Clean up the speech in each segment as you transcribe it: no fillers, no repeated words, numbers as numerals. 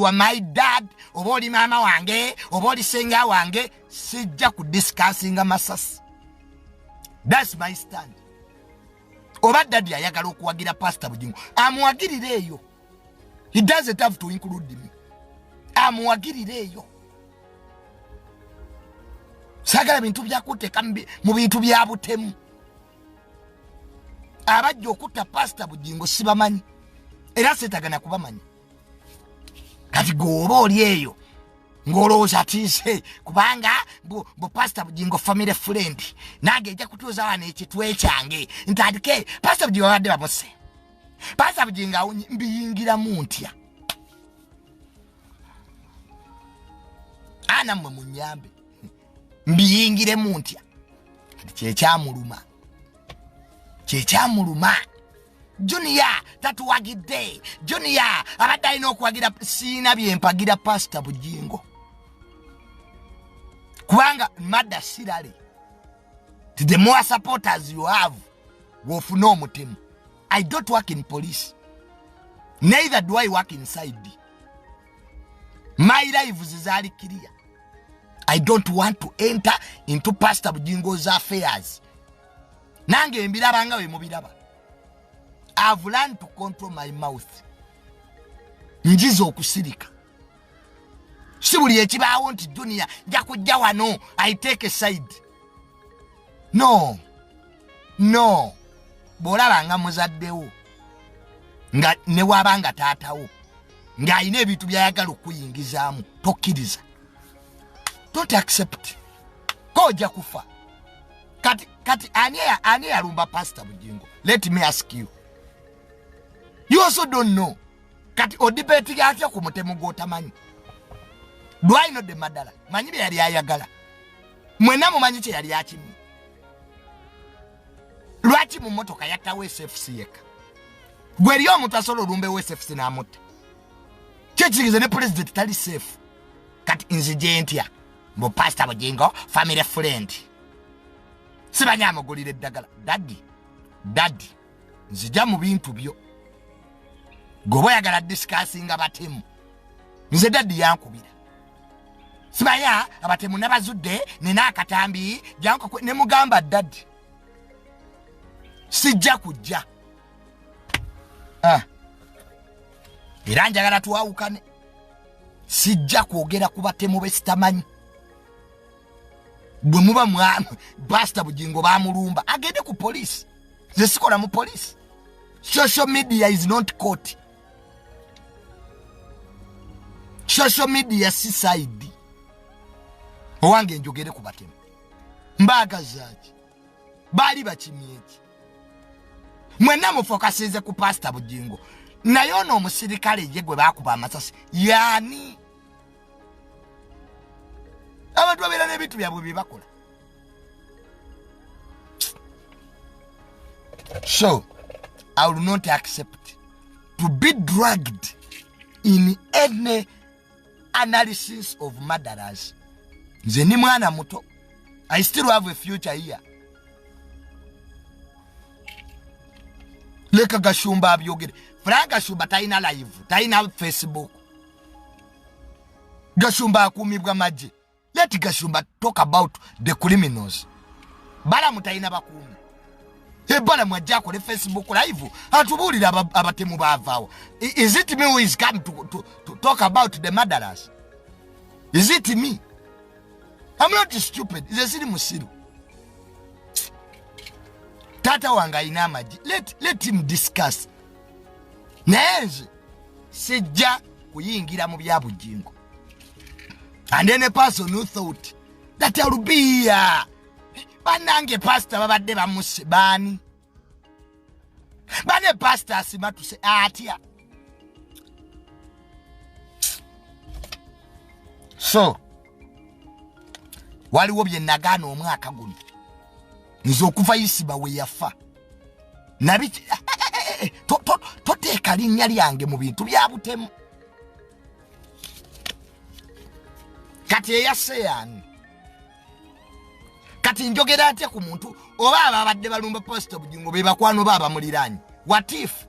Wa my dad, oba oli maama wange, oba oli senga wange, sijja ku discussinga masasi. That's my stand. Oba daddy ayagala okuwagira Pastor Bujingo, amuwagirire eyo. He doesn't have to include me. Amuwagirire eyo. Sagala bintu byakuteeka mu bintu bya butemu. Abajja okutta Pastor Bujingo sibamanyi, era seetagana kubamanyi. Kati gwe oba oli eyo ng'olowooza atiise kubanga bu Pastor Bujingo family friend, nange ejja kutuuza wano ekitwe kyange ntandike Pastor Bujingo babadde bamusse, Pastor Bujingo awunye, mbiyingiramu ntya? Ana mmwe munnyambe, mbiyingiremu ntya? Kati kyekyamuluma, kyekyamuluma. Junior tatuwagidde, Junior abadde alina okuwagira. Siina byempagira Pastor Bujingo kubanga mada sirale. The more supporters you have, wofuna omutemu. I don't work in police, neither do I work inside. My life zaali clear. I don't want to enter into Pastor Bujingo's affairs. Nange mbiraba nga we mubiraba. I've learned to control my mouth. Njiza okusirika. Si buli ekibaawo nti Junior nja kujja wano I take a side. No, no. Bw'olaba nga muzaddewo nga ne bw'aba nga taatawo ng'alina ebintu by'ayagala okuyingizaamu, tokkiriza. Don't accept. Ko ojja kufa. Kati ani yalumba Pastor Bujingo? Let me ask you. You also don't know. Kati odebate atya ku mutemu gw'otamanyi? Do I know the madala? Manyi bye yali ayagala. Mwenna mumanyi kye yali akimye. Lwaki mu mmotoka yattawo SFC yekka? Gwe eri omuntu asobola olumbe SFC n'amutta. Kyekitegeeza ne president tali safe. Kati nzije ntya mbu Pastor Bujingo family friend, simanyi amugulira eddagala? Daddy, daddy, nzija mu bintu byo. Gwe oba oyagala discussinga batemu, nze daddy yankubira, simanya abatemu nabazudde, nina akatambi jangu. Ne mugamba, daddy, sijja kujja. Ah. Era njagala twawukane. Sijja kwogera ku batemu besitamanyi. Bwe muba Pastor Bujingo bamulumba, agende ku poliisi. Nze sikola mu poliisi. Social media is not court. Social media si side. Owange njogere ku batemu mbaagazaaki? Baali bakimyeki? Mwenna mufokasize ku Pasita Bujingo, naye ono omusirikale ye gwe bakuba amasasi yaani? Abantu babeera n'ebintu byabwe bye bakola. So I will not accept to be dragged in any analysis of murderers. Nze ni mwana muto. I still have a future here. Leka Gashumba abyogere. Frank Gashumba talina live, talina Facebook. Gashumba akuumibwa magye. Let Gashumba talk about the criminals. Balamu talina bakuumi. Balamu ajja akole Facebook live atubuulire abatemu baavaawo. Is it me who is come to talk about the murderers? Is it me? I'm not stupid. Nze siri musiru. Taata wange alina amagye. Let him discuss. Naye nze sijja kuyingira mu bya Bujingo. And then a person who thought that I will be here, bannange pasita babadde bamusse baani? Bane pasita asimatuse atya? So waliwo bye nagaana omwaka guno. Nze okuva Isiba we yafa nabi, toteeka linnya lyange mu bintu bya butemu. Kati eyasse yaani? Kati njogera atya ku muntu oba ababadde balumba Pasita Bujingo be bakwano ba abamuliraanye? What if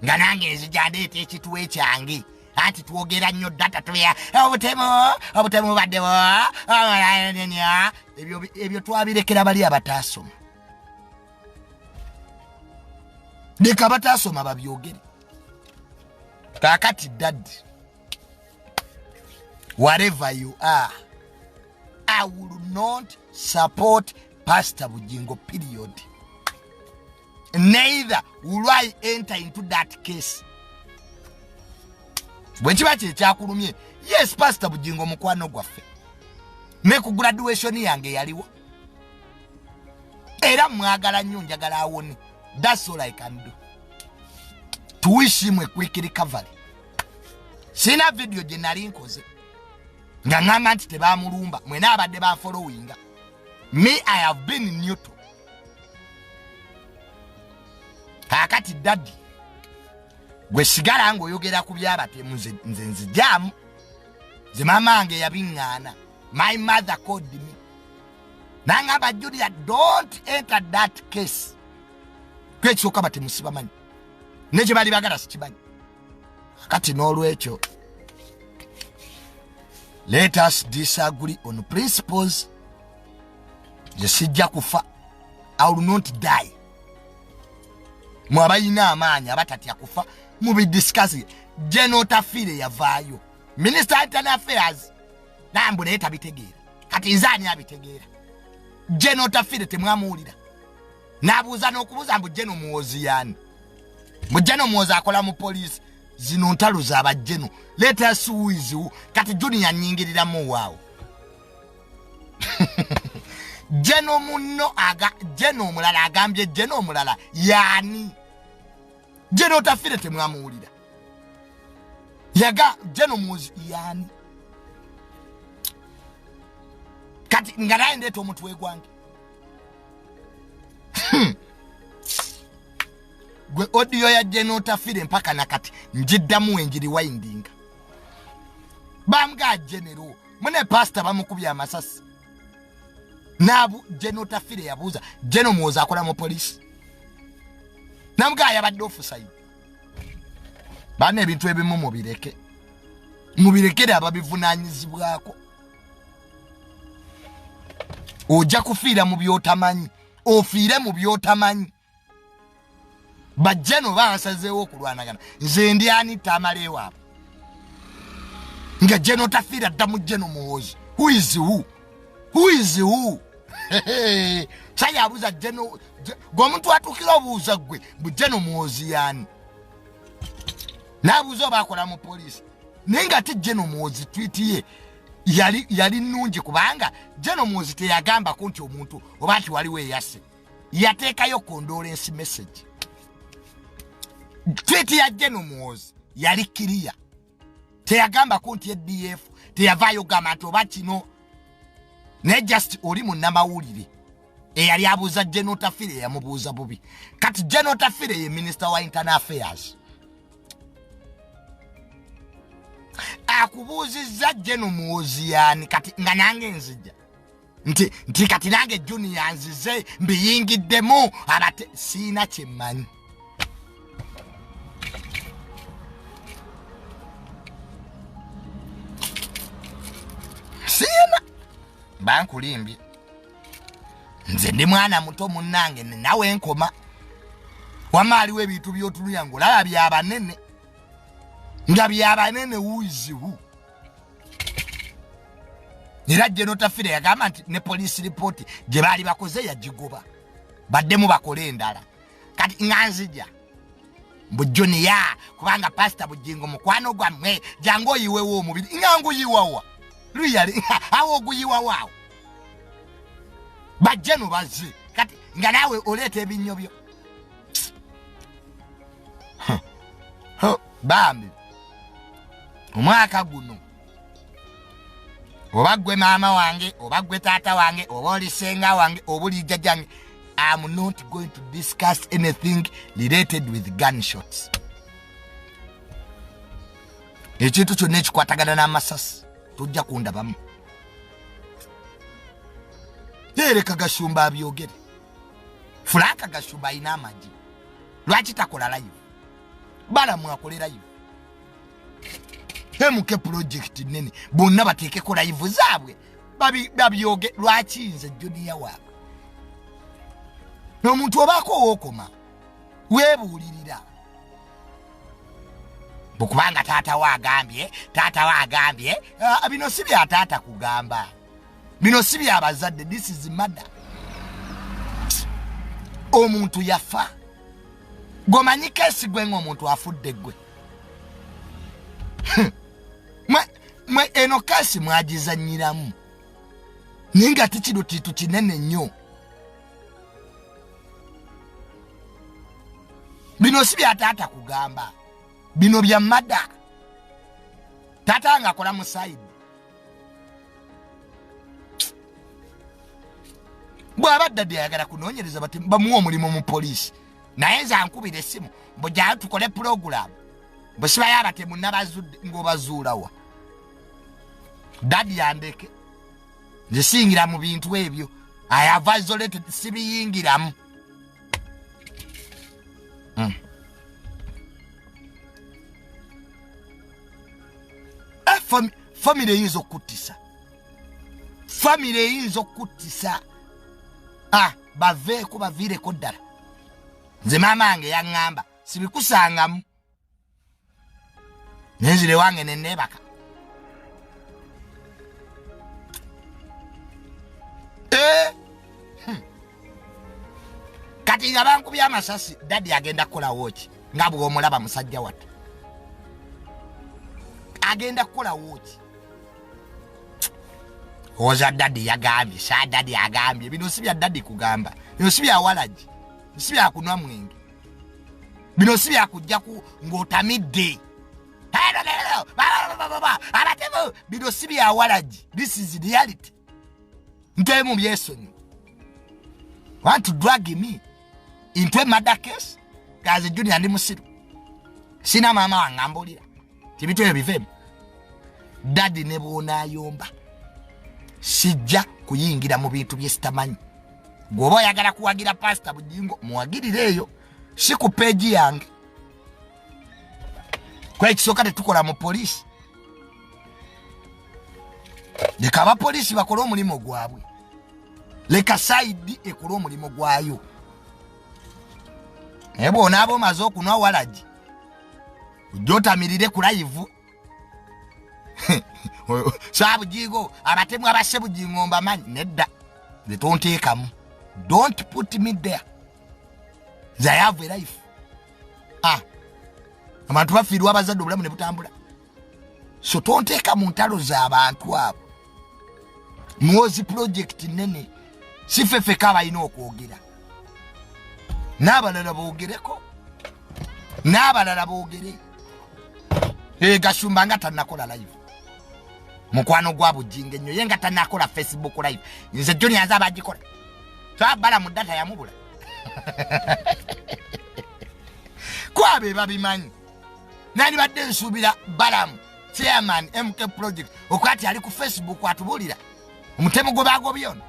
nga nange nzija ndeeta ekitwe kyange? Anti twogera nnyo data tuya obutemu baddewo ebyo twabirekera bali abataasoma. Leka abataasoma babyogere. Kaakati daddy, wherever you are, I will not support Pastor Bujingo, period. Neither will I enter into that case. Bwe kiba kye kyakulumye, yes, Pastor Bujingo mukwano gwaffe. Ne ku graduation yange yaliwo. Era mwagala nnyo, njagala awone. That's all I can do. To wish him a quick recovery. Sina video gye nali nkoze nga ŋŋamba nti tebamulumba, mwena abadde banfollowinga. Me, I have been neutral. Kaakati daddy, gwe sigala ng'oyogera ku byabatemu, nze nzijaamu. Nze maama wange yabiŋŋaana. My mother called me nangamba, "Julia, don't enter that case." Kwekisooka batemu sibamanyi, ne kye bali bagala sikimanyi. Kati n'olwekyo, let us disagree on principles. Nze sijja kufa, I will not die. Mwe abalina amaanyi abatatya kufa, mubidiscuss. General Otafiire yavaayo, Minister Internal Affairs, nambu naye tabitegeera. Kati nze ani abitegeera? General Otafiire temwamuwulira n'abuuza n'okubuuza mbu General Muhoozi yaani, mbu General Muhoozi akola mu poliisi. Zino ntalo z'abajeno. Let us who is who. Kati Junior nyingiriramu waawo General munno aga General omulala agambye General omulala yaani. General Otafiire temwamuwulira yaga General Muhoozi yaani. Kati nga naye ndeeta omutwe gwange gwe audio ya General Otafiire mpaka nakati njiddamu enjiri windinga. Bamuga General mune pastor bamukubye amasasi nabu. General Otafiire yabuuza General Muhoozi akola mu poliisi, namuga yabadde offside. Bana, ebintu ebimu mubireke, mubirekere ababivunanyizibwako. Ojja kufiira mu byotamanyi, ofiire mu byotamanyi. Bajjano bansazeewo okulwanagana, nze ndi ani tamala ewaabwe nga General Otafiire adda mu General Muhoozi? Who is who? Who is who? Saye abuuza General gwe omuntu atuukira obuuza gwe mbu General Muhoozi yaani, n'abuuza oba akola mu poliisi. Naye nga ate General Muhoozi tweet ye yali nnungi, kubanga General Muhoozi teyagambako nti omuntu oba nti waliwo eyasse. Yateekayo condolence message. Tweet ya General Muhoozi yali clear, teyagambako nti ADF, teyavaayo gamba nti oba kino. Naye just oli munnamawulire eyali abuuza General Otafiire yamubuuza bubi. Kati General Otafiire ye Minister wa Internal Affairs, akubuuzizza General Muhoozi yaani. Kati nga nange nzija nti kati nange Junior nzize mbiyingiddemu abate siina kyemmanyi. Siina bankulimbye, nze ndi mwana muto munnange, nawe nkoma wama. Aliwo ebintu byotuluya ngaolaba byabanene, nga byabanene. Who is who? Era General Otafiire yagamba nti ne police report gye baali bakoze yagigoba, baddemu bakole endala. Kati nga nzija mbu Junior, kubanga Pasita Bujingo mukwano gwammwe, jangu oyiwewo omubiri. Nga nguyiwawa luyali awo, oguyiwawo awo bajje no bazze. Kati nga naawe oleeta ebinnyo byo bambi. Omwaka guno, oba gwe maama wange, oba gwe taata wange, oba oli senga wange, oba oli jjajjange, am not going to discuss anything related with gunshots. Ekintu kyonna ekikwatagana n'amasasi tojja kundabamu. Tereka Gashumba abyogere. Frank Gashumba ayina amagi, lwaki takola live? Balamu akole live. MK project nene bonna bateekeko live zaabwe babyoge. Lwaki nze Junior waabwe? N'omuntu obaako owookoma weebuulirira bukubanga taata we agambye, taata we agambye. Bino si bya taata kugamba, bino si bya bazadde. This is murder. Omuntu yafa, gwomanyi case gwe ng'omuntu afudde gwe. Mwe eno case mwagizannyiramu, naye nga tikino kintu kinene nnyo. Bino si bya taata kugamba, bino bya murder. Taata nga akola mu side. Bw'aba daddy ayagala kunoonyereza bamuwa omulimu mu poliisi, naye nze ankubira essimu mbujjayo tukole pulogulaamu, bwe sibayo abatemu nabazudde. Ng'obazuulawa? Daddy yandeke, nze siyingira mu bintu ebyo. I have isolated, sibiyingiramu. Famire eyinza okuttisa, famire eyinza okuttisa. Baveeko, baviireko ddala. Nze maama wange yaŋŋamba sibikusangamu, nenzire wange neneebaka. Kati nga bankubye amasasi, daddy agenda kukolawo ki? Nga bw'omulaba musajja wattu agenda kukolawo ki? Oza daddy yagambye, sa daddy agambye. Bino si bya daddy kugamba, bino si bya walagi, si bya kunwa mwenge, bino si bya kujja ku ng'otamidde abatemu. Bino si bya walagi, this is reality. Ntemu byesonyi want to drag me into a murder case? Gaze Junior ndi musiru, sina maama wange ambulira tibintu ebyo biveemu. Daddy ne bw'onaayomba sijja kuyingira mu bintu bye sitamanyi. Gweoba oyagala kuwagira Pasita Bujingo, muwagirire eyo, si ku page yange. Kwekisooka tetukola mu poliisi. Leka abapoliisi bakole omulimu gwabwe, leka CID ekole omulimu gwayo. Naye bw'onaaba omaze okunwa walagi ojja otamirire ku live, Saabujingo abatemu abasse Bujingo mbamanyi. Nedda, nze tonteekamu, don't put me there. Nze I have a life. Abantu bafiirwa abazadde, obulamu ne butambula, so tonteeka mu ntalo z'abantu abo. Muwozi project nene, si ffeffeka abalina okwogera, n'abalala boogereko, n'abalala boogere. Gashumba nga tannakola live, mukwano gwa Bujingo ennyo, ye nga tannakola Facebook live, nze Joni aze abagikola twabala mu data yamubula kwabe babimanyi. Nandibadde nsuubira Balamu chairman MK project okwati ali ku Facebook atubuulira omutemu gwe bagobye ono.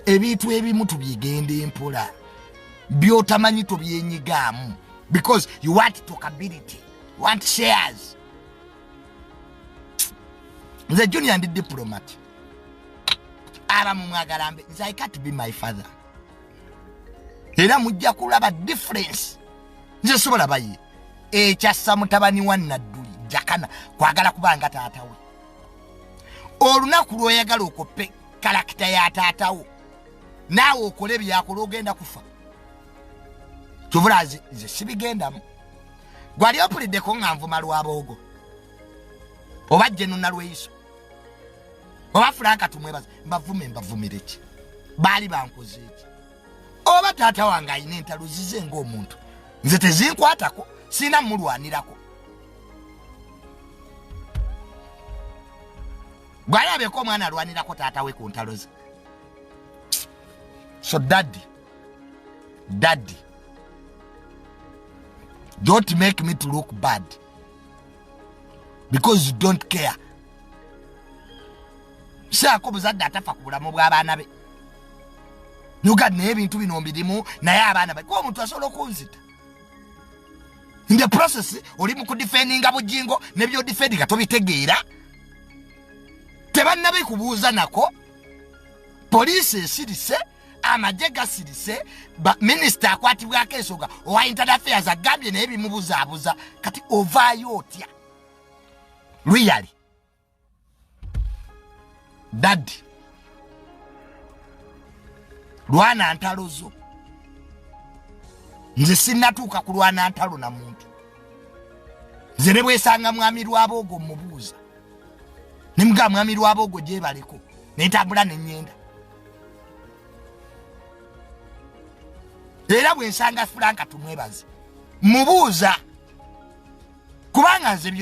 Ebintu ebimu tubyegenda empola, byotamanyi tobyenyigaamu because you want talkability, you want shares. Nze Junior ndi diplomat. Abamu mwagala mbe nze, I can't be my father. Era mujja kulaba difference. Nze sobola baye ekyassa mutabani wa Nadduli Jakana kwagala kubanga taata we. Olunaku lwoyagala okoppe character ya taatawo naawe okole byakola, ogenda kufa. Kyovula nze sibigendamu. Gwali opuliddeko nga nvuma Lwaboogo oba Jenuna Lweyiso oba Franka Tumwebaza? Mbavume mbavumire ki? Baali bankoze ki? Oba taata wange alina entalo zize ng'omuntu, nze tezinkwatako, sirina mulwanirako. Gwalabeko omwana alwanirako taata we ku ntalo ze? So daddy, daddy, don't make me to look bad because you don't care. Saako buzadde atafa ku bulamu bw'abaana be nuga, naye ebintu bino mbirimu, naye abaana be kuba omuntu asobola okunzita. In the process oli mu kudefendinga Bujingo ne byodefendinga tobitegeera, tebannabikubuuza nako. Poliisi esirise, amagye gasirise, minisita akwatibwako ensonga owa internal affairs agambye naye bimubuzaabuza. Kati ovaayo otya? Really, daddy, lwana ntalo zo. Nze sinnatuuka kulwana ntalo na muntu. Nze ne bwesanga mwami Lwaboogo mubuuza, ne mugamba mwami Lwaboogo gyebaleko, nentambula neŋŋenda. Era bwe nsanga Franka Tumwebaze mubuuza, kubanga nze byonna